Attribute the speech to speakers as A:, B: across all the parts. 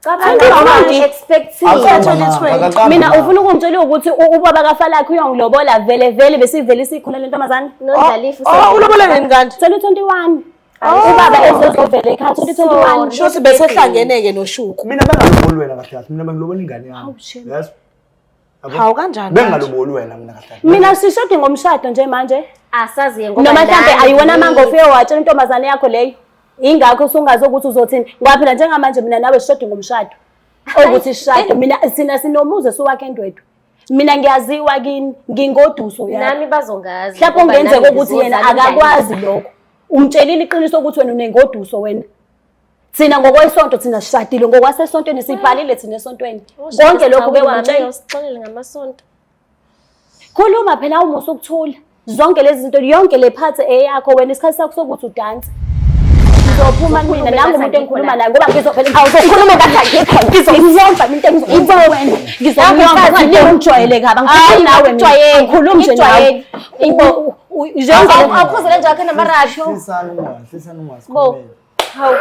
A: Cabanga
B: expecting.
C: Akaqambi
A: Mina
C: amanga.
A: ufuna ukungitshela ukuthi ubaba kaFalakhe uyongilobola vele vele besivele isikhona le ntombazane.
B: Nondlalifa.
D: Oh, ulobola nini kanti?
A: 2021. Ubaba ezozovela ekhaya 2021.
D: Shuthi besehlangene-ke noShuku.
C: Mina bengaloboli wena kahle kahle, mina bengilobola ingane yami.
A: Hawu, shame.
C: Yes. Yabo?
D: Hawu, kanjani manje?
C: Bengingaloboli wena mina kahle kahle.
A: Mina sishode ngomshado nje manje.
B: Asazi ngoba
A: Noma mhlambe
B: nani
A: ayiwona amanga
B: ngini.
A: ofike watshela intombazane yakho leyo. Ingakho usungazi ukuthi uzothini. Ngoba phela njengamanje mina nawe sishode ngomshado. Ukuthi sishade mina sina sinomuzi esiwakhe endwedwe. Mina ngiyaziwa kini ngingoduso yakho.
B: Nami bazongazi.
A: Mhlawumbe
B: ngoba
A: kungenzeka
B: nami
A: ukuthi yena
B: ngizozala
A: akakwazi
B: ingane.
A: lokho. Umtshelile iqiniso ukuthi wena unengoduso wena. Thina ngokwesonto thina sishadile ngokwasesontweni sibhalile thina esontweni. Konke lokhu ke wamtshela.
B: Usixolele ngamasonto.
A: Khuluma phela umusa ukuthula. Zonke lezi zinto yonke le part eyakho wena isikhathi sakho sokuthi udanse. Ngizophuma kumina nangu umuntu engikhuluma naye ngoba ngizophela awuzokhuluma ngathi angikho ngizokuyonza into engizoyenza wena ngizokuyonza ngijwayele kabi angikhulumi nawe mina angikhulumi nje nawe
B: Awuphuzele nje wakhe namarasho.
C: Hlisani umoya, hlisani umoya,
B: Bo.
C: sikhulumele.
B: Hawu.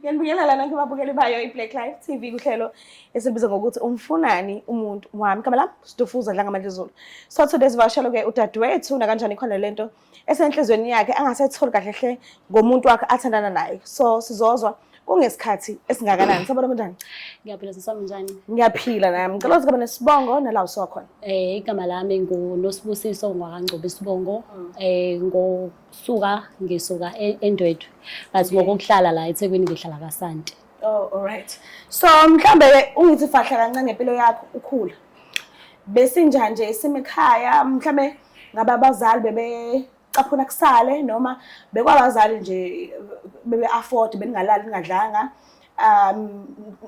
D: Ngiyanibingelela nonke babukeli bayo i-Black Life TV kuhlelo esibiza ngokuthi umfunani umuntu wami. Igama lami Stufuza Dlangamandla Zulu. So today sivakashele-ke udadewethu nakanjani khona lento esenhlizweni yakhe angasetholi kahle hle ngomuntu wakhe athandana naye. So sizozwa kungesikhathi esingakanani. Sabona kanjani?
A: Ngiyaphila sisami njani?
D: Ngiyaphila nami. Ngicela ukuthi kube nesibongo nala usuka khona.
A: Igama lami nguNosibusiso ngwakaNgcobo isibongo. Ngokusuka ngisuka eNdwedwe. But ngokuhlala la eThekwini ngihlala kaSanti.
D: Oh, all right. So mhlambe ke ungithi fahla kancane ngempilo yakho ukhula. Besinjani nje isimo ekhaya mhlambe ngabe abazali bebecaphuna kusale noma bekwabazali nje bebe afford beningalali ningadlanga.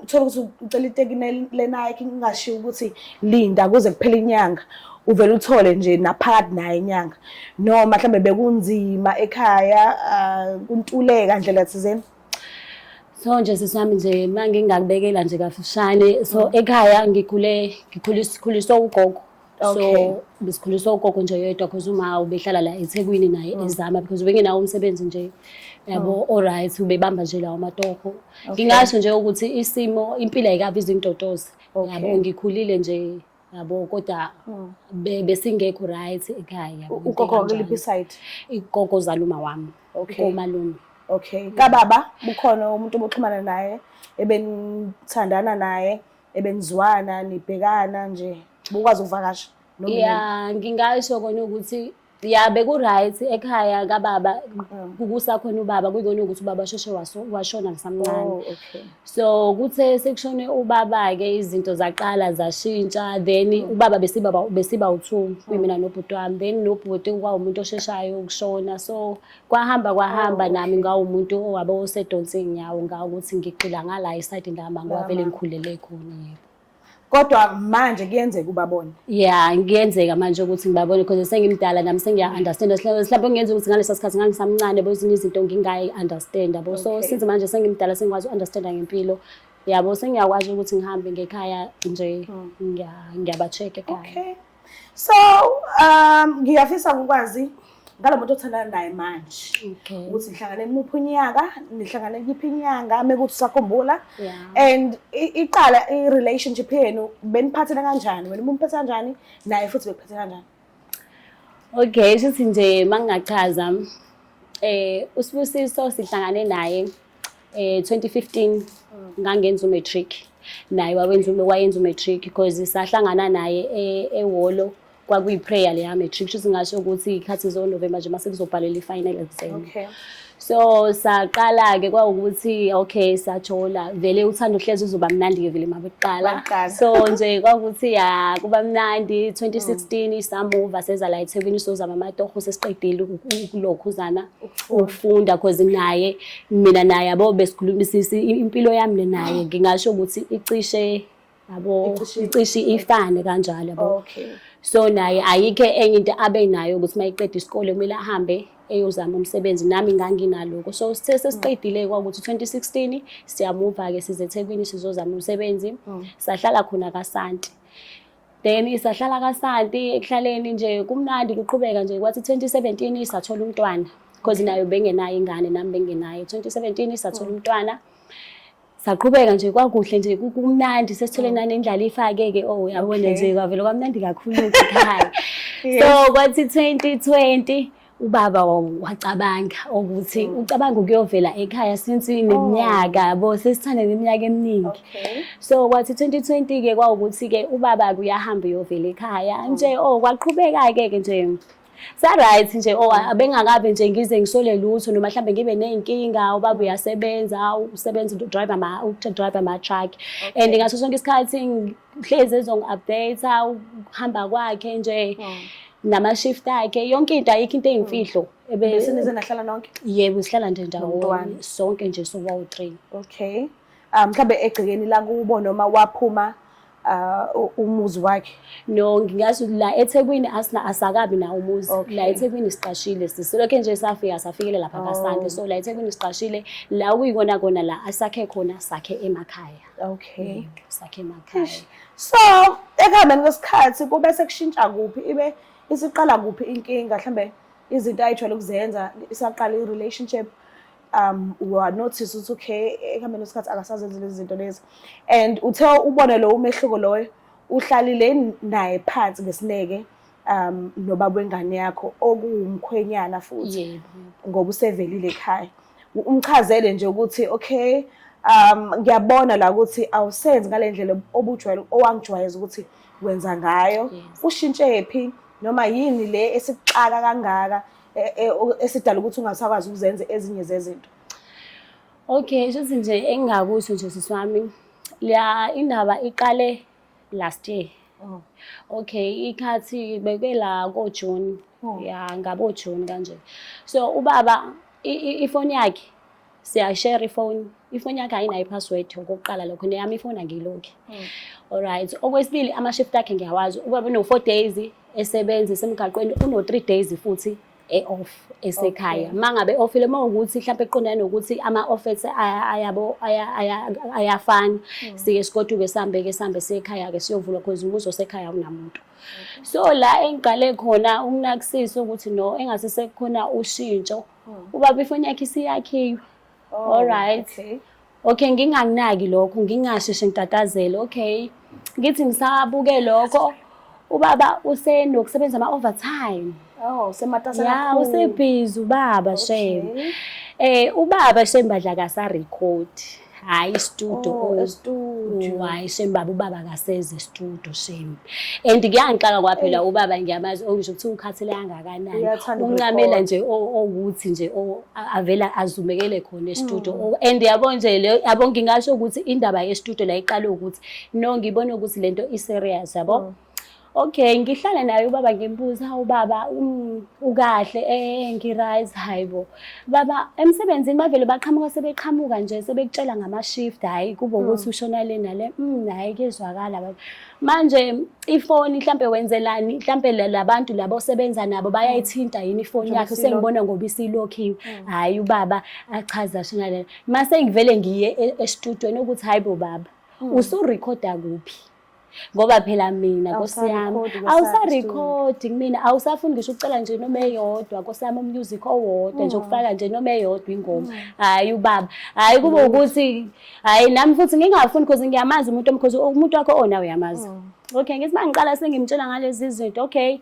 D: Uthola ukuthi ucela iteki le Nike kungashiwo ukuthi linda kuze kuphele inyanga. Uvele uthole nje naphakathi nayo inyanga. Noma mhlambe bekunzima ekhaya kuntuleka ndlela thizeni.
A: So nje sisi wami nje mangingakubekela nje kafushane so ekhaya ngikhule ngikhuliswa ugogo. So besikhuliswa ugogo nje yedwa because uma ubehlala la eThekwini naye ezama because ubengenawo umsebenzi nje yabo all right ubebamba nje lawo matoho. Ngingasho nje ukuthi isimo impilo ayikabi izintotozi. Yabo ngikhulile nje yabo kodwa besingekho right ekhaya yabo.
D: Ugogo wakuliphi side?
A: Igogo zaluma wami. Komalume.
D: Okay. Kababa bukhona umuntu obuxhumana naye ebenithandana naye ebenizwana nibhekana nje bukwazi ukuvakasha noma
A: Ya ngingasho kona ukuthi ya beku-right ekhaya kababa kusakhona ubaba kuyikona ukuthi ubaba sheshe washona ngisamncane.
D: Oh, okay.
A: So kuthe sekushone ubaba-ke izinto zaqala zashintsha then ubaba besiba u-two kuyimina nobhuti wami then nobhuti kwawumuntu osheshayo ukushona so kwahamba kwahamba nami ngawumuntu owabe osedonsa iy'nyawo ngawo ukuthi ngigxila ngala esayidini lama ngoba vele ngikhulele khona yebo.
D: Kodwa manje kuyenzeka ubabone.
A: Yeah, kuyenzeka manje ukuthi ngibabone because sengimdala nami sengiya-understand. Mhlawumbe kungenzeka ukuthi ngalesa sikhathi ngangisamncane yabo ezinye izinto ngingayi-understand yabo. So since manje sengimdala sengikwazi uku-understand-a ngempilo yabo sengiyakwazi ukuthi ngihambe ngekhaya nje ngiyaba-check ekhaya.
D: Okay. So ngiyafisa ukwazi ngalo muntu othandana naye manje. Ukuthi nihlangane muphi unyaka, nihlangane kuyiphi inyanga mekuthi usakhumbula. And iqala i-relationship yenu beniphathene kanjani? Wena ubumphethe kanjani naye futhi bekuphethe kanjani?
A: Okay, shuthi nje mangingachaza uSibusiso sihlangane naye 2015 ngangenza umatric naye wayenza umatric because sahlangana naye ehholo kwakuyi-prayer leya matric shuthi ngasho ukuthi ikhathi zo-November nje mase kuzobhalela i-final exam. So saqala-ke kwawukuthi okay sajola vele uthando hlezi uzoba mnandi-ke vele makuqala. So nje kwakuthi ya kuba mnandi 2016 samuva seza la eThekwini sozama amatoho sesiqedile ukulokhuzana ukufunda cause naye mina naye yabo besikhulumisisa impilo yami naye ngingasho ukuthi icishe yabo icishe ifane kanjalo yabo. So naye ayikho enye into abe nayo ukuthi mayiqeda isikole kumele ahambe eyozama umsebenzi nami nganginalokho. So sithe sesiqedile kwakuthi 2016 siyamuva ke size eThekwini sizozama umsebenzi. Sahlala khona kaSanti. Then isahlala kaSanti ekuhlaleni nje, kumnandi, kuqhubeka nje. Kwathi 2017 sathola umntwana, because nayo bengenayo ingane, nami bengenayo. 2017 sathola umntwana, saqhubeka nje, kwakuhle nje, kumnandi, sesithole nani indlala ifake-ke, oh yabona nje, kwavele kwamnandi kakhulu ekhaya. So kwathi 2020 ubaba wacabanga ukuthi ucabanga ukuyovela ekhaya, since neminyaka yabo sesithanda neminyaka eminingi. So kwathi 2020 ke kwawukuthi ke ubaba uyahamba uyovela ekhaya nje. Oh, kwaqhubeka ke nje, sa-right nje. Oh, abengakabe nje ngize ngisole lutho noma mhlambe ngibe ney'nkinga. Ubaba uyasebenza, usebenza, drive ama drive ama-truck, and ngaso sonke isikhathi hlezi ezongi-update ukuhamba kwakhe nje nama-shift akhe, yonke into, ayikho into eyimfihlo.
D: Bese nize nahlala nonke?
A: Yebo, sihlala nje ndawonye.
D: Nomntwana.
A: Sonke nje, sobawu-three.
D: Okay. Mhlambe egcekeni lakubo noma waphuma umuzi wakhe?
A: No, ngingasho la eThekwini asina, asakabi nawo umuzi. La eThekwini siqashile, sisilokhe nje safika, safikele lapha kaSante. So la eThekwini siqashile, la kuyikona kona la asakhe khona, sakhe emakhaya. Sakhe emakhaya.
D: So ekuhambeni kwesikhathi kube sekushintsha kuphi, ibe isiqala kuphi inkinga, mhlambe izinto ayijwayele ukuzenza isaqala i-relationship, wa notice ukuthi okay, ekuhambeni kwesikhathi akasazenzi lezi zinto lezi, and uthe ubone lo umehluko loyo, uhlalile naye phansi ngesineke nobaba wengane yakho okuwumkhwenyana futhi?
A: Yebo.
D: Ngoba usevelile ekhaya, umchazele nje ukuthi okay, ngiyabona la ukuthi awusenzi ngale ndlela obujwayele, owangijwayeza ukuthi wenza ngayo. Ushintshe phi, noma yini le esikuxaka kangaka esidala ukuthi ungasakwazi ukuzenza ezinye zezinto?
A: Okay, shuthi nje engingakusho nje, sisi wami, la indaba iqale last year. Okay, ikhathi beke la ko June. Ya, ngabo June kanje. So ubaba ifoni yakhe siyashare ifoni. Ifoni yakhe ayinayo ipassword, okokuqala lokho, neyami ifoni angiyilokhi. Alright, okwesibili ama shift akhe ngiyawazi. Ubaba uno 4 days esebenza esemgaqweni, uno 3 days futhi e-off esekhaya. Mangabe offile, mawukuthi mhlawumbe eqondana nokuthi ama-off ethu ayabo ayafana, sike sigoduke, sihambe ke, sihambe siye ekhaya ke siyovula, because umuzi osekhaya unamuntu. So la engiqale khona ukunakisisa ukuthi no, engase sekukhona ushintsho, ubaba ifoni yakhe isiyakhiwe. Alright. Okay, ngingakunaki lokho, ngingasheshe ngitatazele. Okay, ngithi ngisabuke lokho, ubaba usenokusebenza ama-overtime.
D: Oh, sematasa
A: Ya,
D: kakhulu.
A: usebhizi ubaba, shame. Ubaba, shame, badla akasa-record. Hhayi, studio.
D: Oh, e-studio.
A: Hayi, shame baba, ubaba akaseze studio, shame. And kuyangixaka kwaphela, ubaba ngiyamazi, ongisho ukuthi ukhathele kangakanani.
D: Uyathanda
A: Uncamela
D: ukurecord.
A: nje owukuthi nje avela azumekele khona e-studio. And yabo nje le, yabo, ngingasho ukuthi indaba ye-studio la iqale ukuthi no, ngibona ukuthi lento i-serious, yabo. Okay, ngihlala naye ubaba, ngimbuza, "Hawu baba, ukahle?" "Eh, ngi-right." Hayibo. Baba, emsebenzini bavele baqhamuka, sebeqhamuka nje sebekutshela ngama-shift, hhayi kube ukuthi ushona le nale. Hhayi, kuyezwakala baba. Manje ifoni mhlambe wenzelani? Mhlambe labantu labo osebenza nabo bayayithinta yini ifoni
D: Njengoba
A: yakho? Sengibona ngoba isilokhiwe. Hhayi, ubaba achaza shona le. Mase ngivele ngiye e-studio ukuthi hayibo baba, usurekhoda kuphi? Ngoba phela mina, nkosi yami,
D: Awusarekhodi kwesakho.
A: Awusarekhodi kumina, awusafuni ngisho ukucela nje noma eyodwa, nkosi yami, umusic owodwa nje, ukufaka nje noma eyodwa ingoma. Hhayi ubaba, hhayi kube ukuthi hhayi nami futhi ngingafuni, because ngiyamazi umuntu, because umuntu wakho ona uyamazi. Okay, ngithi mangiqala sengimtshela ngalezi zinto, okay,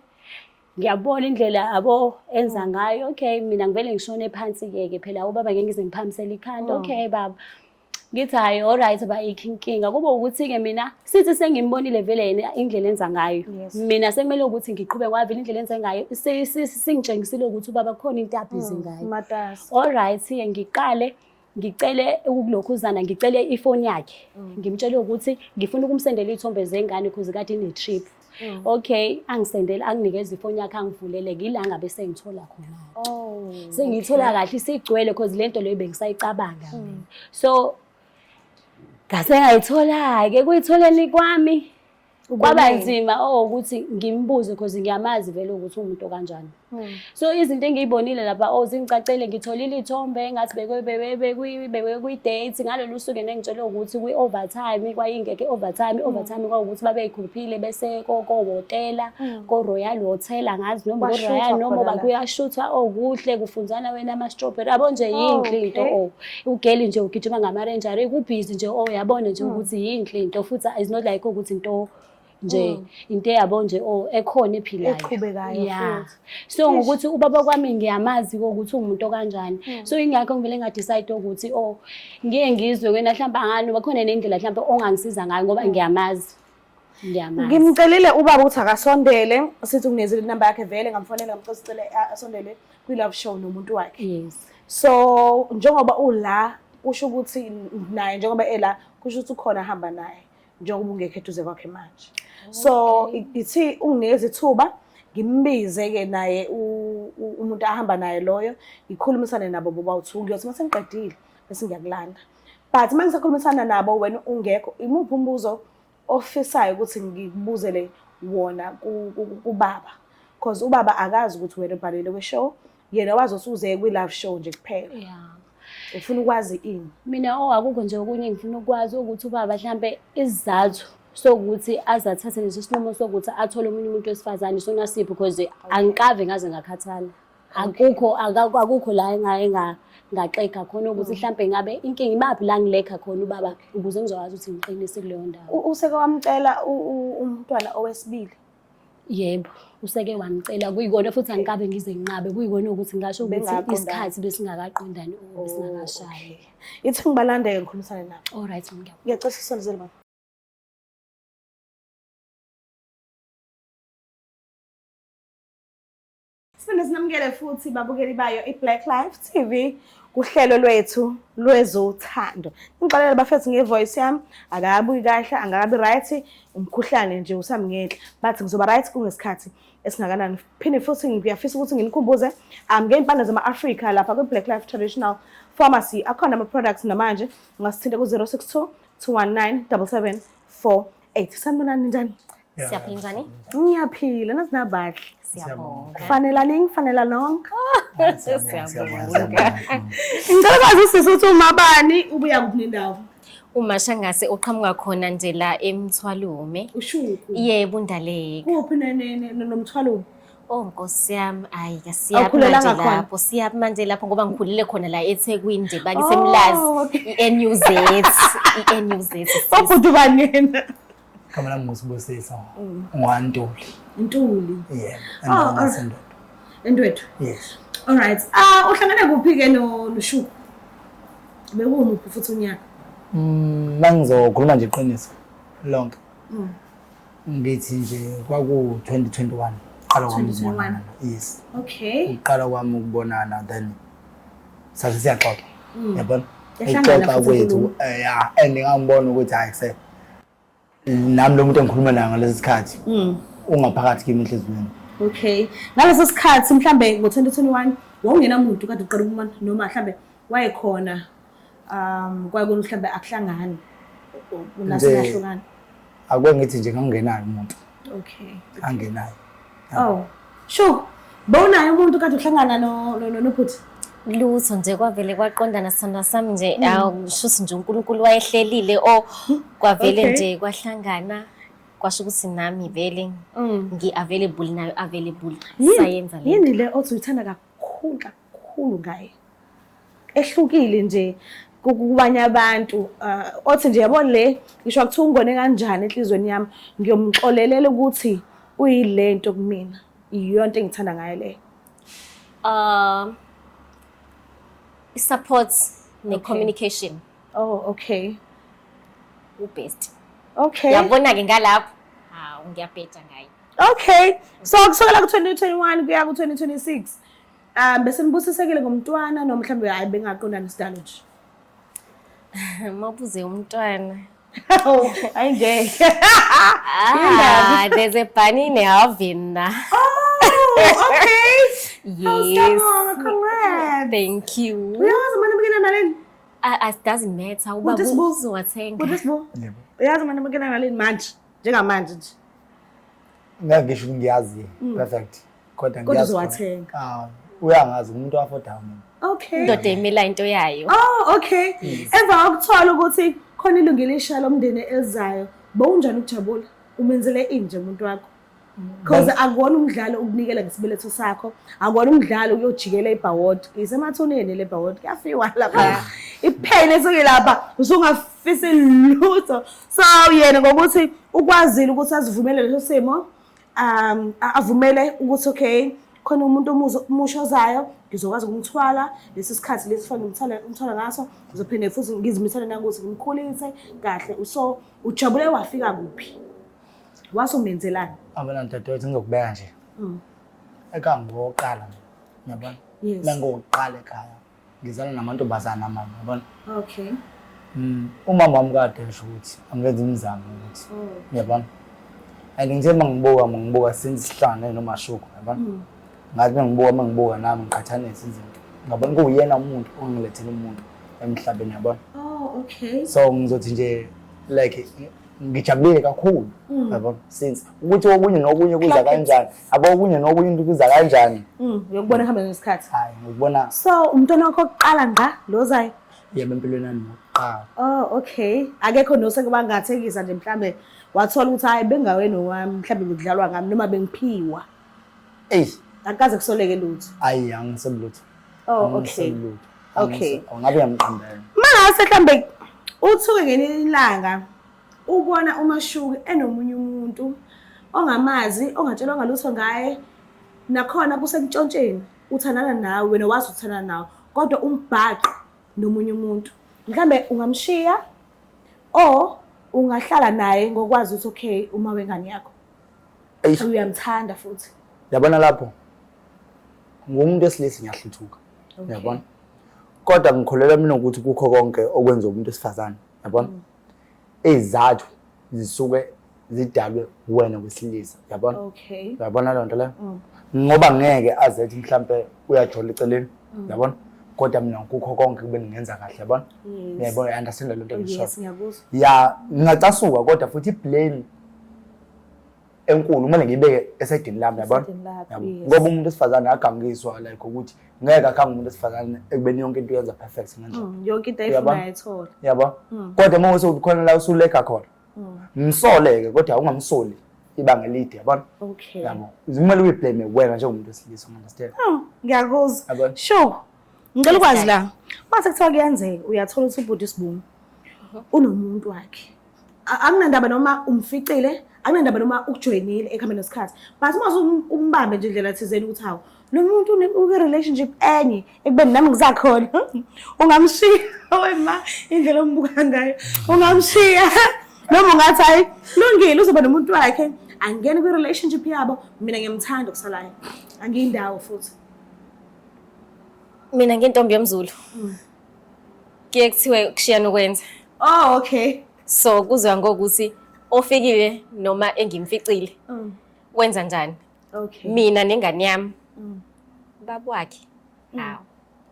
A: ngiyabona indlela abo enza ngayo. Okay, mina ngivele ngishone phansi-ke ke phela ubaba ngeke ngize ngiphamisele ikhanda. Okay baba, ngithi hhayi, alright, bayikho inkinga. Kube ukuthi-ke mina sithi sengimbonile vele yena indlela enza ngayo. Mina sekumele ukuthi ngiqhube, ngoba vele indlela enze ngayo singitshengisile ukuthi ubaba khona into abhizi ngayo.
D: Matasa.
A: Alright-ke, ngiqale ngicele ukulokhuzana, ngicele ifoni yakhe, ngimtshele ukuthi ngifuna ukumsendela iy'thombe zengane cause kade ine-trip. Okay, angisendele, anginikeze ifoni yakhe, angivulele, ngila ngabe sengithola khona. Sengiyithola kahle isigcwele, cause lento leyo bengisayicabanga mina. So ngase ngayithola-ke, kuyitholeni kwami. Kwaba nzima ukuthi ngimbuze because ngiyamazi vele ukuthi umuntu okanjani. So izinto engiyibonile lapha oh zingicacele, ngitholile iy'thombe ngathi bekwi-date ngalolu suku nengitshele ukuthi kwi-overtime kwayingekho i-overtime, i-overtime kwawukuthi babeyikhuphile bese kohhotela, ko-Royal Hotel, angazi noma
D: Kwashuthwa
A: ko-Royal noma
D: khona la.
A: kuyashuthwa okuhle kufunzana wena ama-strawberry yabo nje yinhle into
D: Okay.
A: oh ugeli nje ugijima ngama-Ranger kubhizi nje oh yabona nje ukuthi yinhle into futhi it's not like ukuthi into nje into eyabo nje oh ekhona ephilayo
D: Eqhubekayo
A: yeah
D: futhi.
A: So ngokuthi ubaba kwami ngiyamazi ukuthi uwumuntu okanjani, so ingakho ngivele nga-decide ukuthi oh ngiye ngizwe wena mhlawumbe angani bakhona nendlela mhlawumbe ongangisiza ngayo ngoba ngiyamazi ngiyamazi.
D: Ngimcelile ubaba ukuthi akasondele, sithi unginezile inamba yakhe vele ngamfonela ngamcela sicele asondele kwi-love show nomuntu wakhe.
A: Yes.
D: So njengoba ula kusho ukuthi naye njengoba ela kusho ukuthi ukhona ahamba naye njengoba ungekho eduze kwakhe manje. So ithi unginikeza ithuba ngimbize-ke naye umuntu ahamba naye loyo, ngikhulumisane nabo bobawu-two. Ngiyothi uma sengiqedile bese ngiyakulanda. But uma ngisakhulumisana nabo wena ungekho, imuphi umbuzo ofisayo ukuthi ngikubuzele wona kubaba? Because ubaba akazi ukuthi wena ubhalele kwi-show, yena wazi ukuthi uze kwi-love show nje kuphela.
A: Yeah.
D: Ufuna ukwazi ini?
A: Mina oh akukho nje okunye engifuna ukwazi ukuthi ubaba mhlambe isizathu sokuthi azathathe leso sinqumo sokuthi athole omunye umuntu wesifazane sona siphi, because angikave ngaze ngakhathala. Akukho akukho la engaxega khona ukuthi mhlambe ngabe inkinga imaphi la ngilekha khona ubaba ukuze ngizokwazi ukuthi ngiqinise kuleyo ndawo.
D: Useke wamcela umntwana owesibili?
A: Yebo, useke wamcela kuyikona futhi angikabe ngize nginqabe kuyikona ukuthi ngasho ukuthi
D: Bengaqondani.
A: isikhathi besingakaqondani or besingakashayi.
D: Okay. Ithi ngibalandeke ngikhulumisane nabo.
A: All right, ngiyabonga.
D: Ngiyacela usondezele baba. Siphinde sinamukele futhi babukeli bayo i-Black Life TV kuhlelo lwethu lwezothando. Ngixolele bafethu nge-voice yami, akabuyi kahle, angakabi right, umkhuhlane nje usamngenhla. But ngizoba right kungesikhathi esingakanani. Phinde futhi ngiyafisa ukuthi nginikhumbuze ngey'mpande zama-Afrika lapha kwi-Black Life Traditional Pharmacy. Akhona ama-products namanje, ungasithinta ku-062 219 7748. Sanibonani, ninjani?
B: Siyaphila, njani?
D: Ngiyaphila, nazi nabahle.
B: Siyabonga.
D: Fanelaning, fanela lonke.
C: Siyabonga.
D: Ngicela kwazi usisi ukuthi umabani ubuya kuphi nendawo?
B: Uma Shangase uqhamuka khona nje la eMthwalume.
D: Ushuku.
B: Yebo, Ndaleka.
D: Kuphi noMthwalume?
B: Oh Nkosi yami, ayi ke siyaphi
D: Awukhulelanga
B: manje
D: khona?
B: lapho, siyaphi manje lapho ngoba ngikhulele khona la eThekwini nje bakisemlazi.
D: Oh, okay.
B: I-NUZ, i-NUZ. Sis.
D: Ubhuti bani yena?
C: Igama lami nguSibusiso ngwaNtuli.
D: Ntuli.
C: Yebo,
D: Oh,
C: endaweni yaseNdoda.
D: Endwethu.
C: Yes.
D: All right. Ah, uhlangene kuphi ke no noShuku? Bekuwumuphi futhi unyaka?
C: Mangizokhuluma nje iqiniso lonke. Ngithi nje kwaku 2021 qala kwami
D: 2021.
C: ukubonana. Yes.
D: Okay.
C: Uqala kwami ukubonana then sase siyaxoxa. Yabona?
D: Yahlangana
C: Ukuxoxa
D: futhi
C: kwethu
D: inkulumo.
C: yeah, and ngangibona ukuthi hayi kuse nami lo muntu engikhuluma naye ngalesi sikhathi ungaphakathi kimi enhliziyweni.
D: Okay. Ngaleso sikhathi mhlambe ngo-2021 wawungenamuntu kade uqala ukubona noma mhlambe wayekhona kwaye mhlambe akuhlangani nasingahlukani.
C: Ake ngithi nje ngangingenayo umuntu
D: Okay.
C: angenayo.
D: Oh. Sure. Bowunaye umuntu kade uhlangana no no no nobhuti.
B: Lutho nje kwavele kwaqondana sithandwa sami nje awu shuthi nje uNkulunkulu wayehlelile oh kwavele
D: Okay.
B: nje kwahlangana kwasho ukuthi nami vele ngi-available nayo available sayenza le
D: Yini le othi uyithanda kakhulu kakhulu ngaye? Ehlukile nje kubanye abantu othi nje yabo le ngisho kuthiwa ungone kanjani enhlizweni yami ngiyomxolelela ukuthi uyilento kumina. Iyonto engithanda ngayo le.
B: I-support ne-communication
D: Oh, okay.
B: u-best.
D: Okay.
B: Yabona-ke ngalapho hawu ngiyabheja ngaye.
D: Okay. So kusukela ku-2021 kuya ku-2026 bese nibusisekile ngomntwana noma mhlawumbe hayi bengaqondani sidalo nje.
B: Mabuze umntwana.
D: Hayi ngeke.
B: Ah, there's a bunny in the oven.
D: Oh, okay.
B: Yes.
D: Siyabonga, congrats.
B: Thank you.
D: Uyawazi manje mkena naleni?
B: Ah, it doesn't matter. Ubaba
D: Uthi Sibu?
B: uzowathenga.
D: Uthi Sibu?
C: Yebo.
D: Uyazi manje mkena naleni manje? Njengamanje nje.
C: Ngeke ngisho ukuthi ngiyazi perfect. Kodwa
D: Kodwa
C: ngiyazi.
D: uzowathenga.
C: Ah, uyangazi umuntu afodayo mina.
D: Okay.
B: Indoda emela into yayo.
D: Oh, okay. Emva kokuthola ukuthi khona ilungu elisha lomndeni elizayo, bowunjani ukujabula? Umenzele ini nje umuntu wakho? Because akuwona umdlalo ukunikela ngesibeletho sakho, akuwona umdlalo ukuyojikela ibhawodi. Isemathuneni le bhawodi, kuyafiwa lapha. Iphele esuke lapha, usungafisi lutho. So yena ngokuthi ukwazile ukuthi azivumele leso simo, avumele ukuthi okay, khona umuntu omusha ozayo, ngizokwazi ukumthwala lesi sikhathi lesi fanele ngimthwale umthwala ngaso, ngizophinde futhi ngizimisele nangokuthi ngimkhulise kahle. So ujabule wafika kuphi? Wasumenzelani?
C: Abana dadewethu ngizokubeka nje. Ekhaya ngowokuqala nje. Uyabona?
D: Yes.
C: Mengowokuqala ekhaya. Ngizalwa namantombazana amane, uyabona?
D: Okay.
C: Umama wami kade esho ukuthi angenza imizamo ukuthi uyabona. And ngithe mangibuka since sihlangane noMashuku, uyabona? Ngathi mangibuka nami ngiqhathanisa izinto. Ngabona kuwuyena umuntu ongilethele umuntu emhlabeni, uyabona?
D: Oh, okay.
C: So ngizothi nje like ngijabulile kakhulu, uyabona? Since ukuthi okunye nokunye kuza kanjani, abo okunye nokunye kuza kanjani.
D: Uyokubona kuhambe ngesikhathi.
C: Hayi, ngikubona
D: So umntwana wakho oqala ngqa lo zayo.
C: Yebo, empilweni yami ngokuqala.
D: Oh, okay. Akekho noseke bangathekisa nje mhlambe wathola ukuthi hayi bengaweni owami, mhlambe bekudlalwa ngami noma bengiphiwa.
C: Ey,
D: Akaze kusoleke lutho.
C: Ayi, angisebi lutho.
D: Oh, okay.
C: Angisebi lutho.
D: Okay.
C: Ngabe uyamqambela.
D: Mangase mhlambe uthuke ngelinye ilanga ubona uMashuki enomunye umuntu ongamazi, ongatshelwanga lutho ngaye, nakhona kusentshontsheni, uthandana nawe, wena wazi uthandana nawe, kodwa umbhaqo nomunye umuntu. Mhlambe ungamshiya or ungahlala naye ngokwazi ukuthi okay, uma wengane yakho.
C: Eish.
D: Uyamthanda futhi.
C: Yabona lapho ngumuntu wesilisa ngiyahluthuka.
D: Okay.
C: Yabona? Kodwa ngikholelwa mina ukuthi kukho konke okwenziwa umuntu wesifazane, yabona? Izathu zisuke zidalwe wena wesilisa, yabona?
D: Okay.
C: Uyabona loo nto leyo? Ngoba ngeke aze athi mhlambe uyajola eceleni, yabona? Kodwa mina kukho konke kube ngingenza kahle, yabona?
D: Yes.
C: Uyayibona, understand lento engishoyo.
D: Yes, ngiyakuzwa.
C: Ya, ngingacasuka kodwa futhi i-blame enkulu kumele ngiyibeke esayidini lami, yabona?
D: Esayidini lakho,
C: Yabo.
D: yes.
C: Ngoba umuntu wesifazane agangiswa like ukuthi ngeke akhange umuntu wesifazane ekubeni yonke into uyenza perfect ngendlela.
D: Yonke into
C: Uyabona?
D: ayifunayo ayithola.
C: Yabo? Kodwa uma usukhona la usuleka khona, msoleke kodwa ungamsoli ibanga elide, yabona?
D: Okay.
C: Yabo. Kumele uyiblame wena njengomuntu wesilisa, understand?
D: Ngiyakuzwa.
C: Yabona?
D: Sure. Ngicela ukwazi la. Mase kuthiwa kuyenzeka uyathola ukuthi ubhuti Sibungu unomuntu wakhe. Akunandaba noma umficile, akunandaba noma ukujoyinile ekuhambeni kwesikhathi. But uma umbambe nje indlela thizeni ukuthi hawu, lo muntu uke-relationship enye ekubeni nami ngisakhona. Ungamshiya wema indlela ombuka ngayo. Ungamshiya noma ungathi hayi lungile uzoba nomuntu wakhe. Angene kwi-relationship yabo, mina ngiyamthanda okusalayo. Angiyindawo futhi.
B: Mina ngintombi yomZulu. Kuye kuthiwe kushiyana ukwenza.
D: Oh, okay.
B: So kuzwa ngokuthi ofikile noma engimficile wenza njani?
D: Okay.
B: Mina nengane yami. Baba wakhe. Hawu.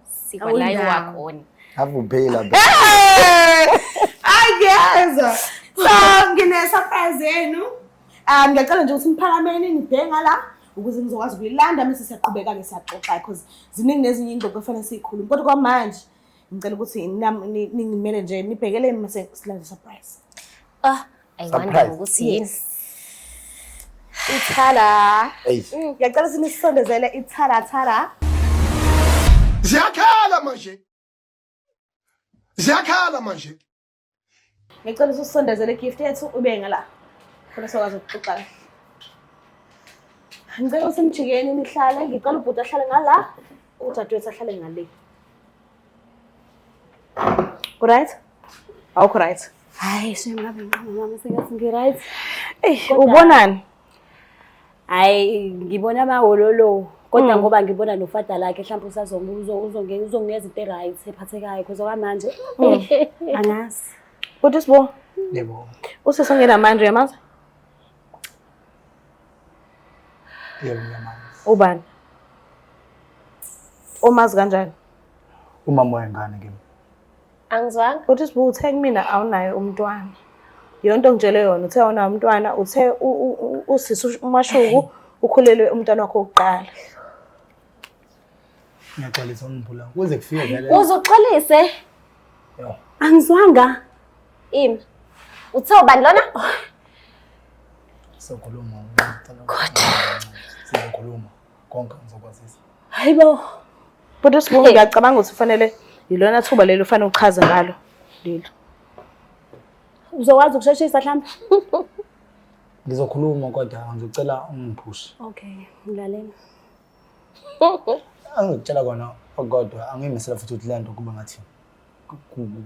B: Sikwalayo
D: Awundawo.
B: wakhona.
C: Avuphila.
D: Ayiyeza. So ngine surprise yenu. Ngiyacela nje ukuthi niphakameni nibheke ngala ukuze ngizokwazi ukuyilanda mase siyaqhubeka ke siyaxoxa because ziningi nezinye ingxoxo efanele siyikhulume. Kodwa kwamanje ngicela ukuthi ningimele nje nibhekeleni mase silanda surprise.
B: Ah, I wonder
C: Surprise.
B: ukuthi yini.
D: Ithala.
C: Ey.
D: Ngiyacela ukuthi nisondezele ithala thala.
E: Ziyakhala manje. Ziyakhala manje.
D: Ngicela ukuthi usondezele gift yethu ube ngala. Khona sokwazi ukuxoxa. Ngicela ukuthi nijikeni nihlale, ngicela ubhuti ahlale ngala, udadewethu ahlale ngale. Ku-right? Awukho right?
A: Hayi, shame ngabe ngiqoma mama sengathi ngi-right.
D: Eyi, ubonani?
A: Hayi, ngibona amawololo. Kodwa ngoba ngibona nofada lakhe mhlawumbe usazongena uzonginikeza into e-right ephathekayo because okwamanje angazi.
D: Bhuti Sibu,
C: Yebo.
D: usisi ongenamandla uyamazi?
C: Yebo ngiyamazi.
D: Ubani? Umazi kanjani?
C: Umama wengane kimi.
B: Angizwanga.
D: Bhuti Sibu uthe kumina awunaye umntwana. Yonto ngitshele yona uthe awunawo umntwana, uthe usisi uMashuku ukhulelwe umntwana wakho wokuqala.
C: Ngiyaxolisa ungiphula. Kuze kufike vele.
B: Uzoxolise.
C: Yo.
A: Angizwanga.
B: Imi. Uthe ubani lona?
C: Sokhuluma. God. Sizokhuluma. Konke ngizokwazisa.
A: Hayibo.
D: Bhuti Sbu, ngiyacabanga ukuthi ufanele yilona thuba leli ufanele uchaze ngalo lelo.
A: Uzokwazi ukusheshisa mhlawumbe?
C: Ngizokhuluma kodwa ngizocela ungiphushe.
A: Okay, ngilalela.
C: Angikutshela kona kodwa angiyimisela futhi ukuthi le nto kuba ngathi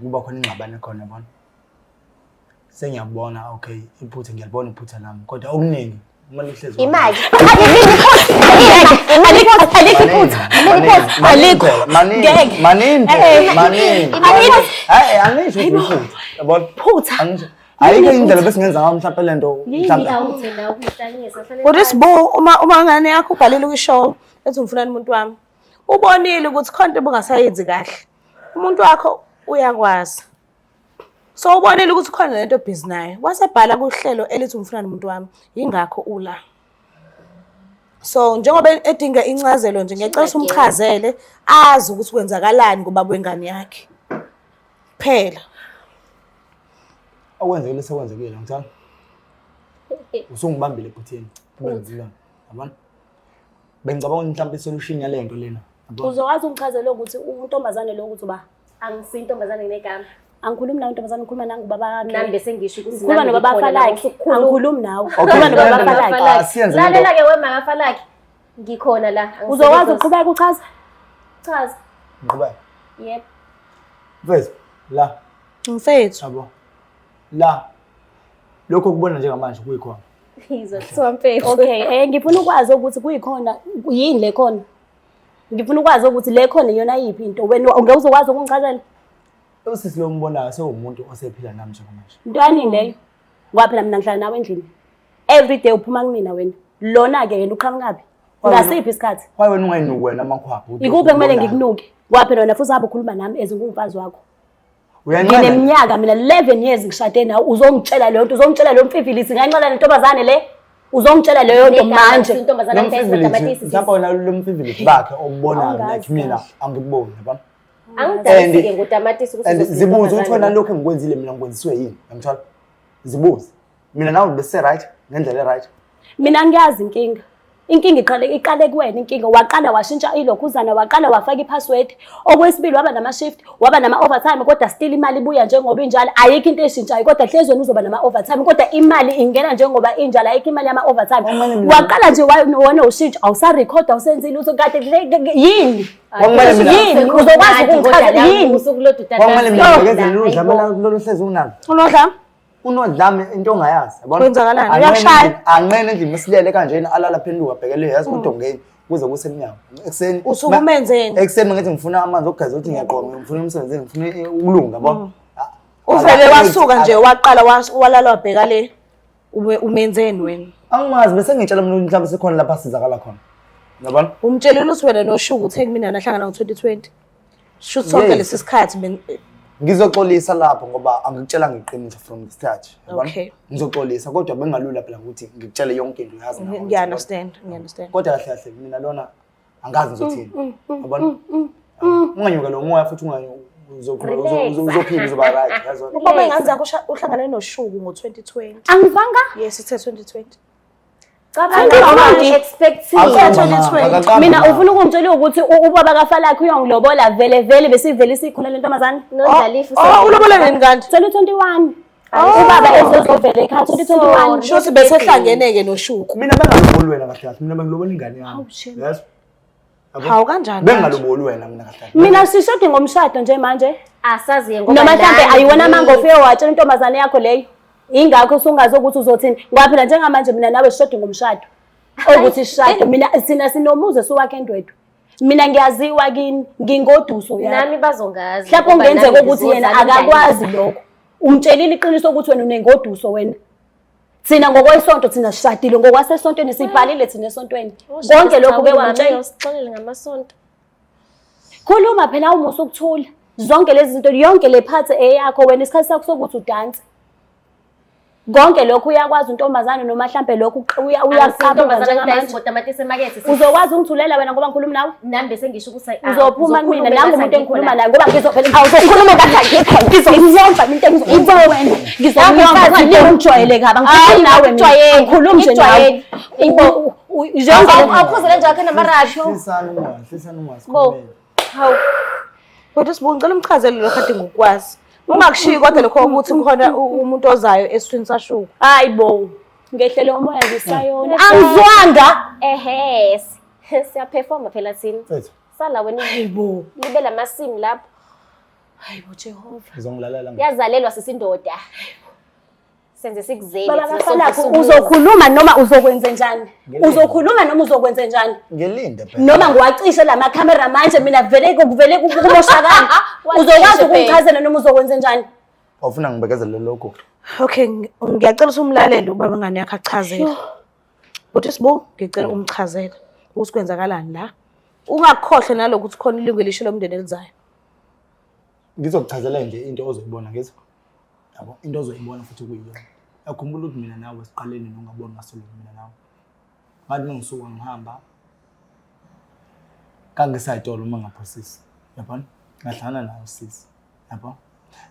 C: kuba khona ingxabano ekhona yabona. Sengiyabona okay iphutha ngiyalibona iphutha lami kodwa okuningi uma lihlezi
B: Imali.
A: Alikho iphutha. Alikho.
C: Maningi. Maningi.
A: Eh,
C: Maningi.
A: Alikho.
C: Hayi angisho ukuthi iphutha. Yabona?
A: Phutha.
C: Angisho. Ayikho indlela besingenza ngayo mhlawumbe le nto mhlawumbe.
D: Bhuti Sbu, uma ngane yakho ubhalile kwi-show ethi ngifunani umuntu wami. Ubonile ukuthi khona into obungasayenzi kahle. Umuntu wakho uyakwazi. So ubonile ukuthi khona lento busy nayo. Wasebhala kuhlelo elithi umfunani umuntu wami. Yingakho ula. So njengoba edinga incazelo nje ngiyacela ukuthi umchazele azi ukuthi kwenzakalani ngobaba wengane yakhe. Phela.
C: Okwenzekile sekwenzekile ngithanda. Usungibambile ephutheni. Ubenzile. Yabona? Bengicabanga ukuthi mhlawumbe isolution yale nto lena. Yabona?
A: Uzokwazi ungichazele ukuthi untombazane lo ukuthi uba
B: Angisiyo intombazane nginegama.
A: Angikhulumi nawe ntombazane, ngikhuluma nangubaba wakhe.
B: Nami bese ngisho ukuthi
A: Ngikhuluma
B: nami
A: nobaba
B: ngikhona la,
A: Falakhe.
B: usukhuluma.
A: Angikhulumi nawe.
C: Okay,
A: Ngikhuluma nobaba
C: lalela,
A: Falakhe.
C: ah, siyenze lento.
B: Lalela-ke wema kaFalakhe. Ngikhona la.
A: Uzokwazi ukuqhubeka uchaze?
B: Chaza.
C: Ngiqhubeke.
B: Yebo.
C: Mfethu, la,
D: Mfethu.
C: yabo. La. Lokho okubona njengamanje kuyikhona.
B: Ngizwa kuthiwa mfethu.
A: Okay, ngifuna ukwazi ukuthi kuyikhona yini le khona. Ngifuna ukwazi ukuthi le khona iyona yiphi into. Wena ungeke uzokwazi ukungichazela?
C: Usisi lo ngibonayo sewumuntu osephila nami njengamanje.
A: Into yanini leyo? Ngoba phela mina ngihlala nawe endlini. Every day uphuma kumina wena. Lona-ke yena uqhamukaphi? Ngasiphi isikhathi?
C: Why wena ungayinuki wena amakhwapha? ukuthi
A: Ikuphi ekumele
C: ukubonayo?
A: ngikunuke? Ngoba phela wena futhi uhambe ukhuluma nami as ngumfazi wakho.
C: Uyanqena?
A: Ngineminyaka mina 11 years ngishade nawe uzongitshela leyo nto, uzongitshela leyo mfifilisi nganxela nentombazane le. Uzongitshela leyo nto manje.
B: Intombazane
C: Lo
B: ngidayisa
C: mfivilithi,
B: tamatisi.
C: mhlawumbe wena lo mfivilithi bakhe okubonayo
A: Awungazi
C: like mina
A: kahle.
C: angikuboni yabona.
B: Angidayisi-ke ngotamatisi ukuthi
C: And
B: uzosiza
C: zibuze ukuthi
B: intombazane.
C: wena lokhu engikwenzile mina ngikwenziswe yini? Uyangithola? Zibuze. Mina nawe bese right ngendlela e-right.
A: Mina ngiyazi inkinga. Inkinga iqale kuwena inkinga. Waqala washintsha ilokhuzana, waqala wafaka i-password. Okwesibili waba nama-shift, waba nama-overtime kodwa still imali ibuya njengoba injalo. Ayikho into eshintshayo kodwa hlezi wena uzoba nama-overtime kodwa imali ingena njengoba injalo, ayikho imali yama-overtime.
C: Okumele mina-
A: Waqala nje wena ushintsha, awusarekhoda, awusenzile lutho kade yini?
C: Kwakumele mina-
A: Yini? Uzokwazi ukungichazela yini?
B: Usuku lodwa
C: Kwakumele mina
B: utamatisi.
C: ngibekezele lolu dlame lolu hlezi unalo.
D: Unodlame?
C: Unodlame into ongayazi yabona.
D: Kwenzakalani?
C: Anqene
D: Uyakushaya?
C: anqene endlini mesilele kanjena alala phenduka abhekele yazi udongeni kuze kuse emnyango. Ekuseni
D: Usuke umenzeni?
C: Ekuseni ngithi ngifuna amanzi okugeza ukuthi ngiyaqonga ngifuna emsebenzini ngifuna ukulunga yabo.
D: Uvele wasuka nje waqala walala wabheka le. Umenzeni wena?
C: Angimazi bese ngitshela mina ukuthi mhlawumbe sekhona lapha asizakala khona. Yabona?
D: Umtshelile ukuthi wena noShuku uthe kumina nahlangana ngo-2020. Shuthi sonke
C: Yes.
D: lesi sikhathi
C: Ngizoxolisa lapho ngoba angikutshela ngiqiniso from the start. Yabona?
D: Okay.
C: Ngizoxolisa kodwa bengalula phela ukuthi ngikutshele yonke into uyazi nawe ukuthi
D: ngiya-understand, ngiya-understand.
C: Kodwa kahle kahle mina lona angazi ngizothini. Yabona? Unganyuka lo moya futhi
B: Relax.
C: uzophila uzoba right yazi.
D: Ubaba ingane zakho uhlangane noShuku ngo-2020.
A: Angizwanga?
D: Yes, ithe 2020.
B: Cabanga
A: Angizwanga.
B: expecting.
D: Awukho.
A: Mina ufuna ukungitshela ukuthi ubaba kaFalakhe uyongilobola vele vele besivele sikhona le ntombazane.
B: Nondlalifa
D: Oh, ulobola nini kanti?
A: 2021. Ubaba ezozovela ekhaya 2021.
D: Sho ukuthi besehlangene-ke noShuku.
C: Mina bengaloboli wena kahle kahle mina bengilobola ingane yami.
A: Hawu, shame.
C: Yes. Yabo?
D: Hawu, kanjani manje?
C: Bengaloboli wena mina kahle kahle.
A: Mina sishode ngomshado nje manje.
B: Asazi ngoba
A: Noma mhlambe
B: nani
A: ayiwona
B: ngini.
A: manga ofike watshela intombazane yakho leyo. Ingakho usungazi ukuthi uzothini. Ngoba phela njengamanje mina nawe sishode ngomshado. Ukuthi sishade mina sina sinomuzi esiwakhe endwedwe. Mina ngiyaziwa kini ngingoduso yakho.
B: Nami bazongazi.
A: Mhlawumbe
B: ngoba
A: kungenzeka
B: nami
A: ukuthi yena
B: ngizozala
A: akakwazi lokho. Umtshelile iqiniso ukuthi wena unengoduso wena. Thina ngokwesonto thina sishadile ngokwasesontweni sibhalile thina esontweni.
B: ingane.
A: Konke lokhu ke wamtshela.
B: Usixolele ngamasonto.
A: Khuluma phela umusa ukuthula. Zonke lezi zinto yonke le part eyakho wena isikhathi sakho sokuthi udanse. Konke lokhu uyakwazi untombazane noma hlampe lokhu uyaqabuka njengamanje.
B: Ngotamatisi emakethe.
A: Uzokwazi ungithulela wena ngoba ngikhuluma nawe?
B: Nami bese ngisho ukuthi
A: Uzophuma kumina nangu umuntu engikhuluma naye ngoba ngizophela awuzokhuluma ngathi angikho ngizokuyonza into engizoyenza wena ngizokuyonza ungijwayele kabi angikhulumi nawe mina angikhulumi nje nawe
B: Awuphuze le nje wakhe namarasho.
C: Hlisani umoya, hlisani umoya
B: Bo.
C: sikhulumele.
B: Hawu.
D: Kodwa Sibu ngicela umchazele lokho kade ngikwazi. Ungakushiyi kodwa lokho ukuthi kukhona umuntu ozayo esiswini sashuku.
A: Hayi bo, ngehlele umoya ngisayona. Angizwanga.
B: Ehe. Siyaperforma phela thina.
C: Mfethu,
B: Sala wena.
A: Hayi bo.
B: Libe lamasimu lapho.
A: Hayi bo Jehova.
C: uzongilalela nje.
B: Yazalelwa sisindoda. Senze sikuzele.
A: Baba
B: thina
A: kaFalakho
B: sonke sumuzi.
A: uzokhuluma noma uzokwenze njani? Uzokhuluma noma uzokwenze njani?
C: Ngilinde phela.
A: Noma ngiwacishe la makhamera manje mina vele kuvele kumoshakala.
B: Wacishe
A: Uzokwazi
B: phela.
A: ukungichazela noma uzokwenze njani?
C: Awufuna ngibekezele lokho.
D: Okay, ngiyacela ukuthi umlalele ubaba ngane yakhe achazele. Bhuti Sibu, ngicela umchazele ukuthi kwenzakalani la. Ungakukhohlwa nalokhu ukuthi khona ilungu elisha lomndeni elizayo.
C: Ngizokuchazela nje into ozoyibona ngizwa. Yabo, into ozoyibona futhi kuyiyona. Yakhumbula ukuthi mina nawe siqaleni nongaboni ngasolunye mina nawe. Ngathi uma ngisuka ngihamba kangisayitolo uma ngaphosisi. Yabona? Ngahlangana naye usisi. Yabo?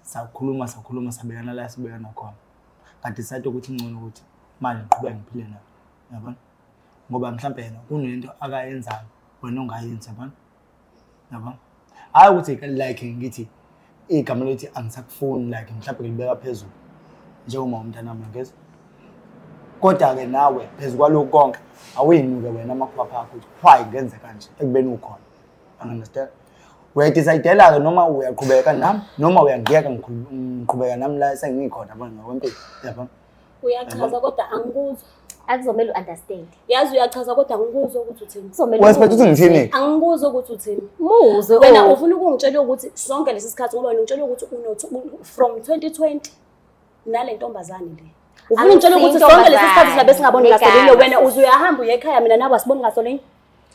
C: Sakhuluma sakhuluma sabekana la sibekana khona. Nga-decide ukuthi ngcono ukuthi manje ngiqhubeke ngiphile naye. Yabona? Ngoba mhlampe yena kunento akayenzayo wena ongayenzi, yabona? Yabona? Hhayi ukuthi like ngithi igama lethi angisakufuni like mhlampe ngilibeka phezulu njengoba umntanami ngezwa. Kodwa-ke nawe phezu kwalokhu konke awuyinuke wena amakhwapha akho ukuthi why ngenze kanje ekubeni ukhona. Understand? Uyadecide-ela-ke noma uyaqhubeka nami noma uyangiyeka ngiqhubeka nami la sengikhona yabona ngokwempilo yabona.
A: Uyachaza kodwa angikuzwa.
B: Akuzomele u-understand.
A: Yazi uyachaza kodwa angikuzwa ukuthi uthini.
B: Kuzomele
C: Wesiphethe ukuthi ngithini-ke?
A: Angikuzwa ukuthi uthini.
B: Muzwe.
A: Wena
B: oh.
A: ufuna ukungitshela ukuthi sonke lesi sikhathi ngoba wena ungitshela ukuthi from 2020 nale ntombazane le. Ufuna ungitshela ukuthi sonke lesi sikhathi silabe singaboni ngasolinye wena uze uyahamba uye ekhaya mina nawe asiboni ngasolinye.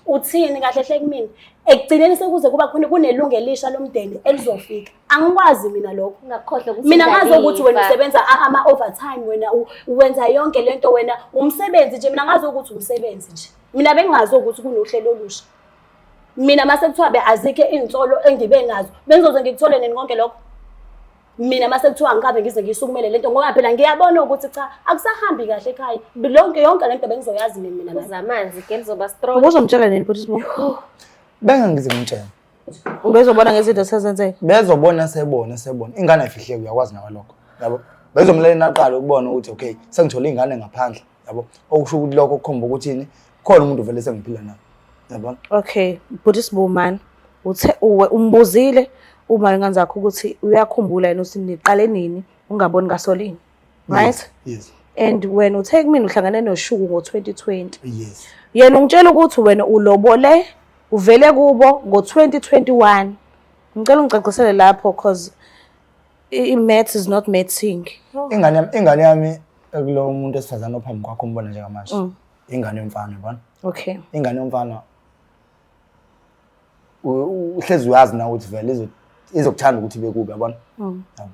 A: Uthini kahle hle kumina? Ekugcineni sekuze kuba khona kunelungu elisha lomndeni elizofika. Angikwazi mina lokho.
B: Ungakhohlwa ukuthi
A: Mina ngazi ukuthi wena
B: udlalifa.
A: usebenza ama-overtime wena wenza yonke lento wena umsebenzi nje mina ngazi ukuthi umsebenzi nje. Mina bengingazi ukuthi kunohlelo olusha. Mina mase kuthiwa be azikho iy'nsolo engibe nazo bengizoze ngikuthole nini konke lokho? Mina mase kuthiwa angikabe ngize ngiyisukumele lento ngoba phela ngiyabona ukuthi cha akusahambi kahle ekhaya. Lonke yonke lento bengizoyazi nini mina nawe.
B: Uzamanzi ke lizoba strong.
D: Ubuzomtshela nini bhuti Sibu?
C: Bengangize ngimtshele.
D: Ubezobona ngezinto esezenzeka.
C: Bezobona sebona sebona. Ingane ayifihleki uyakwazi nawe lokho. Yabo? Bezomlalela naqala ukubona ukuthi okay sengithole ingane ngaphandle. Yabo? Okusho ukuthi lokho kukhomba ukuthi yini khona umuntu vele sengiphila naye. Yabona?
D: Okay, bhuti Sibu man, uthe uwe umbuzile uma ingane zakho ukuthi uyakhumbula yena ukuthi niqale nini ungaboni ngasolinye. Right?
C: Yes.
D: And wena uthe kumina uhlangane noShuku ngo-2020.
C: Yes.
D: Yena ungitshela ukuthi wena ulobole uvele kubo ngo-2021. Ngicela ungicacisele lapho cause i-maths is not mathing.
C: Ingane yami ekulo muntu esifazane ophambi kwakho umbona njengamanje. Ingane yomfana yabona?
D: Okay.
C: Ingane yomfana uhlezi uyazi na ukuthi vele izokuthanda ukuthi ibe kubi yabona? Yabo.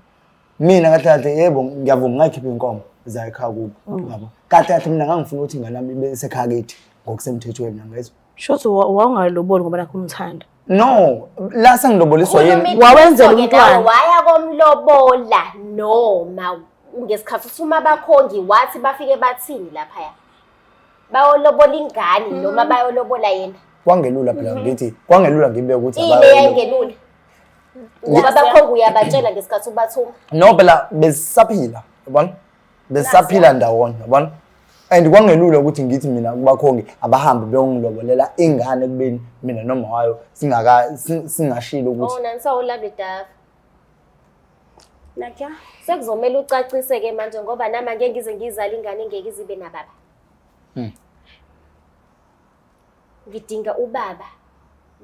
C: Mina kahle kahle yebo ngiyavuma ngayikhipha inkomo zayo ekhaya kubo yabo. Kahle kahle mina ngangifuna ukuthi ingane yami ibe sekhaya kithi ngokusemthethweni ngezwa.
D: Shuthi wawungaloboli ngoba nakho umthanda.
C: No, la sengiloboliswa yini?
D: Wawenzela
B: Khuluma
D: umntwana.
B: nawe, waya komlobola noma ngesikhathi usuma abakhongi wathi bafike bathini laphaya? Bayolobola ingane noma bayolobola yena?
C: Kwangelula phela ngithi, kwangelula ngibe ukuthi
B: Ini eyayingelula? Ngoba abakhongi uyabatshela ngesikhathi ubathuma.
C: No phela besisaphila, yabona? Besisaphila ndawonye, yabona? And kwangelula ukuthi ngithi mina kubakhongi abahambe beyongilobolela ingane ekubeni mina noma wayo singaka singashilo ukuthi
B: Oh, nanso uLovely Dove.
A: Nakya.
B: Sekuzomela ucacise ke manje ngoba nami angeke ngize ngizale ingane engeke izibe nababa. Ngidinga ubaba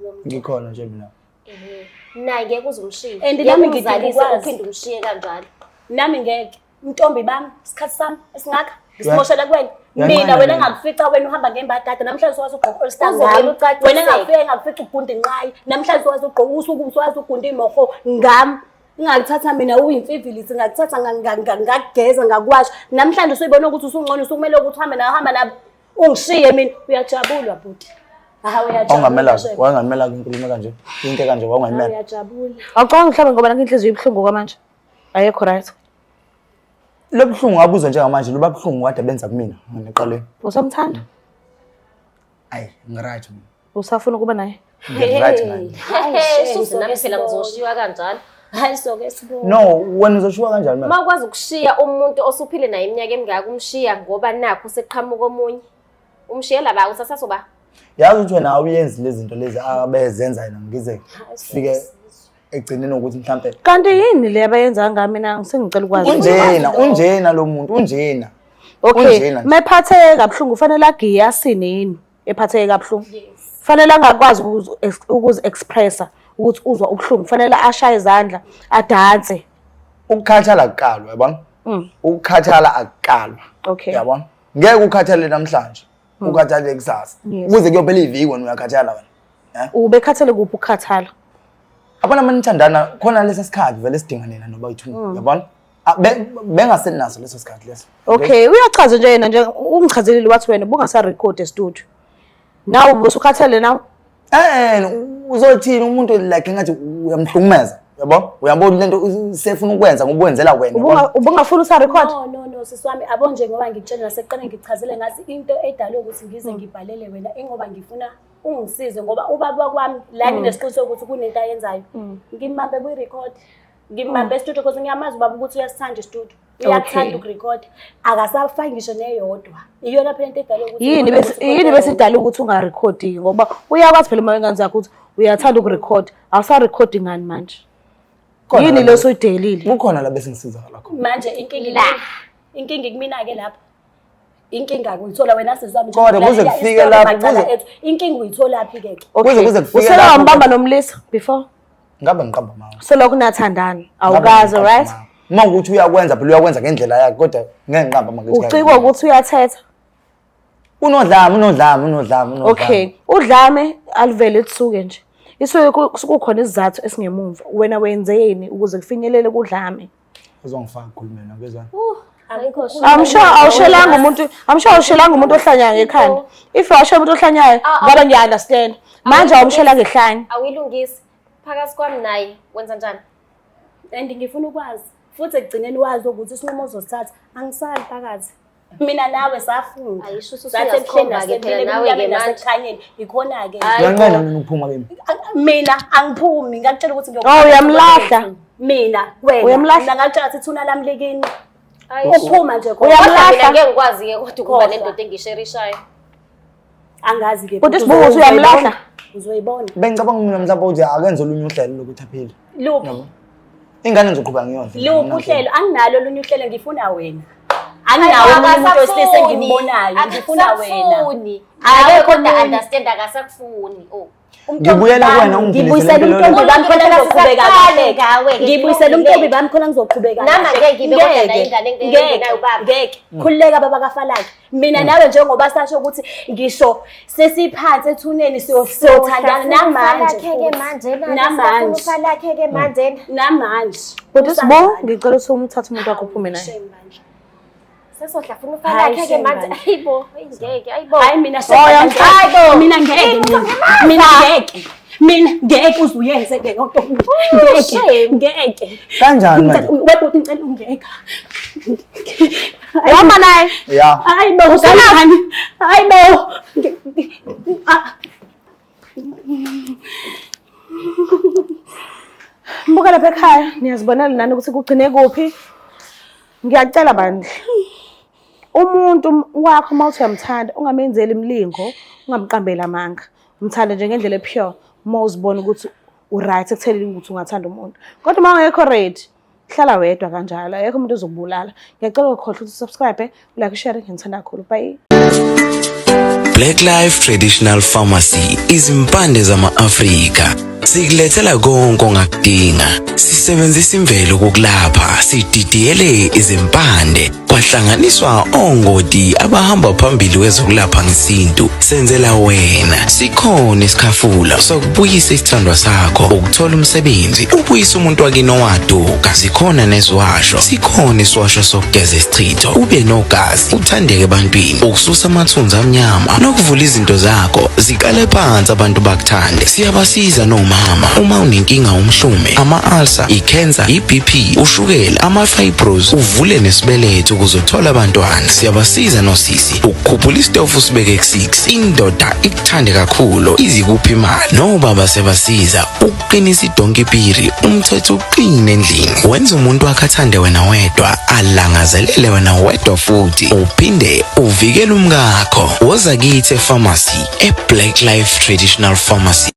B: womntwana.
C: Ngikhona nje mina.
B: Ehhe. Naye ngeke uze umshiye.
A: And
B: Ngeke
A: nami ngidinga
B: umzalise
A: ukwazi.
B: uphinde umshiye kanjalo.
A: Nami ngeke. Ntombi bami, isikhathi sami esingaka ngisimoshela kuwena.
C: Uyanqena
A: Mina wena
C: mina.
A: ngakufica wena uhamba ngembadada namhlanje usuwazi ugqoka all star
B: Kuzomele
A: ngami.
B: ucaciseke.
A: Wena ngafika ngakufica ugunda inqayi namhlanje usuwazi ugqoka usuku usuwazi ugunda imoho ngami. Ngingakuthatha mina uyimfivilithi, ngakuthatha ngakugeza, ngakuwasha. Namhlanje usuyibona ukuthi usungcono, usukumele ukuthi uhambe nawe, hamba nabo. Ungishiye mina, uyajabula bhuti. Hawu uyajabula.
C: Wawungamela,
A: shame.
C: wawungamela inkulumo kanje, into kanje wawungayimela.
A: Uyajabula.
D: Awucabanga mhlawumbe ngoba nakho inhliziyo ibuhlungu kwamanje. Ayekho right.
C: Lo buhlungu abuzwa njengamanje, loba buhlungu kade benza kumina mina eqaleni.
D: Usamthanda?
C: Ayi, ngiright mina.
D: Usafuna ukuba naye?
C: Ngiright manje.
A: Hayi,
B: Suze nami phela ngizoshiywa kanjalo.
A: Hayi soke sibone.
C: No, wena uzoshiwa kanjani manje?
B: Uma ukwazi ukushiya umuntu osuphile naye iminyaka emingaka umshiya ngoba nakho seqhamuka omunye. Umshiyela ba usasasoba.
C: Yazi ukuthi wena awuyenzi lezi zinto lezi abezenza yena ngize fike egcineni ukuthi mhlambe
D: Kanti yini le abayenza ngami mina ngisengicela ukwazi.
C: unjena, unjena lo muntu, unjena.
D: Okay,
C: Unjena nje.
D: mephatheke kabuhlungu kufanele agiye asine yini? Ephatheke kabuhlungu. Kufanele angakwazi ukuzi-expressa ukuthi uzwa ubuhlungu, kufanele ashaye izandla, adanse.
C: Ukukhathala akukalwa, yabona? Ukukhathala akukalwa.
D: Okay.
C: Yabona? Ngeke ukhathale namhlanje, ukhathale kusasa.
D: Yes.
C: Kuze kuyophela iviki wena uyakhathala wena. Eh?
D: Ubekhathele kuphi ukukhathala?
C: Abona manithandana khona lesa sikhathi vele sidinga nina noba yi-two, yabona? Ah, bengasenaso leso sikhathi leso.
D: Okay, uyachaza nje yena nje ungichazelile wathi wena ubungasa-record e-studio. Nawe ubusukhathele nawe?
C: Eh, uzothini umuntu like ngathi uyamhlukumeza, yabo? Uyabona lento usefuna ukwenza ngoba wenzela wena. yabona?
D: Ubungafuni usa-record?
A: No, no, no, sisi wami, abo nje ngoba ngikutshela nasekuqaleni ngikuchazele ngathi into edalwe ukuthi ngize ngibhalele wena ingoba ngifuna ungisize ngoba ubaba kwami la nginesiqiniseko ukuthi kunento ayenzayo. Ngimbambe kwi-record. Ngimbambe e-studio because ngiyamazi ubaba ukuthi uyasithanda i-studio. Uyakuthanda ukurecord. Akasafaki ngisho neyodwa. Iyona phela into edalwe ukuthi
D: Yini
A: ngibone
D: bese
A: ukuthi
D: yini
A: kodwa
D: besidala ukuthi ungarekhodi ngoba uyakwazi phela uma wengane zakho ukuthi uyathanda ukurekhod, awusarekhodi ngani manje?
C: Khona
D: Yini
C: la-
D: leso uyidelile?
C: Kukhona la bese ngisizakala khona.
A: Manje inkinga inkinga kumina-ke lapho. Inkinga uyithola wena sisi wami.
C: Kodwa kuze
A: Ulalela
C: kufike
A: isitori
C: lapho,
A: macala
C: kuze-
A: ethu. Inkinga uyitholaphi ke ke?
C: Kuze kuze kufike
D: Useke
C: lapho-
D: wambamba nomlisa before?
C: Ngabe ngiqamba amanga.
D: Selokhu nathandana,
C: Ngabe
D: awukaze
C: ngiqamba
D: right?
C: amanga. Uma ukuthi uyakwenza phela uyakwenza ngendlela yakhe kodwa ngeke ngiqamba amanga ngithi
D: Ucikwa ukuthi uyathetha.
C: Unodlame, unodlame, unodlame, unodlame.
D: Okay, udlame aluvele lisuke nje. Isuke kukhona isizathu esingemumva. Wena wenzeni ukuze kufinyelele kudlame?
C: Uzongifaka ukukhulumela ngezwa.
D: I'm sure awushelanga umuntu, I'm sure awushelanga umuntu ohlanyayo ngekhanda. If awushela umuntu ohlanyayo, ngabe ngiya understand. Manje awumshela ngehlanya.
B: Awuyilungisi. Phakathi kwami naye wenza njani?
A: And ngifuna ukwazi futhi ekugcineni wazi ukuthi isinqumo ozosithatha angisali phakathi. Mina nawe safunda.
B: Ayisho ukuthi
A: Sathi ebuhleni
B: usuyazikhomba-ke phela
A: nasempilweni,
B: nawe-ke
A: ebumnyameni
B: manje.
A: nasekukhanyeni. Ikhona-ke.
B: Hayi.
C: Uyanqena mina ukuphuma kimi.
A: Mina angiphumi, ngakutshela ukuthi
D: Oh, uyamlahla.
A: Mina wena.
D: Uyamlahla.
A: Mina ngakutshela ukuthi ithuna lami likini.
B: Hayi.
A: Uphuma nje khona.
D: Uyamlahla.
B: Kodwa mina ngeke ngikwazi-ke kodwa ukuba
A: Khohlwa.
B: nendoda engisherishayo.
A: Angazi ke.
D: Kodwa isibuku uthi uyamlahla.
A: Uzoyibona.
C: Bengicabanga mina mhlawumbe ukuthi akenze olunye uhlelo lokuthi aphile.
A: Luphi?
C: Ingane ngizoqhubeka ngiyondle.
A: Luphi uhlelo? Anginalo olunye uhlelo ngifuna wena. Anginawo omunye umuntu wesilisa engimbonayo, ngifuna wena.
B: Akasakufuni.
A: Akekho
B: Akekho kodwa
A: omunye.
B: understand akasakufuni. Oh.
C: Ngibuyela kuwena ungiphilisele
A: Ngibuyisela
C: impilo
A: umntombi bami khona ngizoqhubeka
B: Sisaqale
A: kahle.
B: ngawe-ke,
A: Ngibuyisela
B: kulungile.
A: umntombi bami khona ngizoqhubeka
B: Nami
A: kahle.
B: angeke ngibe kodwa
A: Ngeke,
B: nayo ingane
A: ngeke,
B: engenayo ubaba.
A: Ngeke. Khululeka baba kaFalakhe. Mina nawe njengoba sasho ukuthi ngisho sesiphansi ethuneni siyothandana namanje.
B: Ufalakhe-ke
A: futhi.
B: manje na.
A: Namanje.
B: Ufalakhe-ke manje.
A: Namanje.
D: Kodwa Sibu, ngicela ukuthi umthathe umuntu wakho uphume naye.
A: Shame bandla.
B: Sesohlafuna
A: Hayi,
B: ufalakhe-ke
A: shame
B: manje.
A: bandla.
B: Ayibo, ngeke, ayibo.
A: Hayi mina
D: Oh,
A: mina ngeke mina. Mina ngeke. Mina ngeke uze uyenze ke yonke. Ngeke.
B: Shame.
A: Ngeke.
C: Kanjani manje?
A: Webhuti ngicela ungeka.
D: Uhamba naye.
C: Ya.
A: Hayi bo, kanjani? Hayi bo. Ah,
D: Mbuka lapha ekhaya, niyazibonela nani ukuthi kugcine kuphi. Ngiyacela bandla. Umuntu wakho uma uthi uyamthanda, ungamenzeli imilingo, ungamqambeli amanga. Umthande nje ngendlela epure uma uzibona ukuthi u-right ekutheleni ukuthi ungathanda umuntu. Kodwa uma ungekho ready, hlala wedwa kanjalo. Akekho umuntu ozokubulala. Ngiyacela ungakhohlwa ukuthi usubscribe, ulike, ushare, ngithanda kakhulu. Bye.
E: Black Life Traditional Pharmacy izimpande zama-Afrika. Sikulethela konke ongakudinga. Sisebenzisa imvelo ukukulapha, sididiyele izimpande, kwahlanganiswa ongoti abahamba phambili kwezokulapha ngesintu. Senzela wena. Sikhona isikhafula sokubuyisa isithandwa sakho, ukuthola umsebenzi, ubuyise umuntu wakini owaduka. Zikhona neziwasho, sikhona isiwasho sokugeza isichitho, ube nogazi, uthandeke ebantwini, ukususa amathunzi amnyama nokuvula izinto zakho ziqale phansi abantu bakuthande. Siyabasiza nomama uma unenkinga umhlume, ama-ulcer, i-cancer, i-BP, ushukela, ama-fibros, uvule nesibeletho ukuze uthole abantwana. Siyabasiza nosisi ukukhuphula isitofu usibeke ku-6, indoda ikuthande kakhulu izikuphi imali. Nobaba siyabasiza ukuqinisa idonki piri, umthetho uqine endlini, wenza umuntu wakhe athande wena wedwa, alangazelele wena wedwa futhi uphinde uvikele umkakho. Woza kithi efamasi e-Black Life Traditional Pharmacy.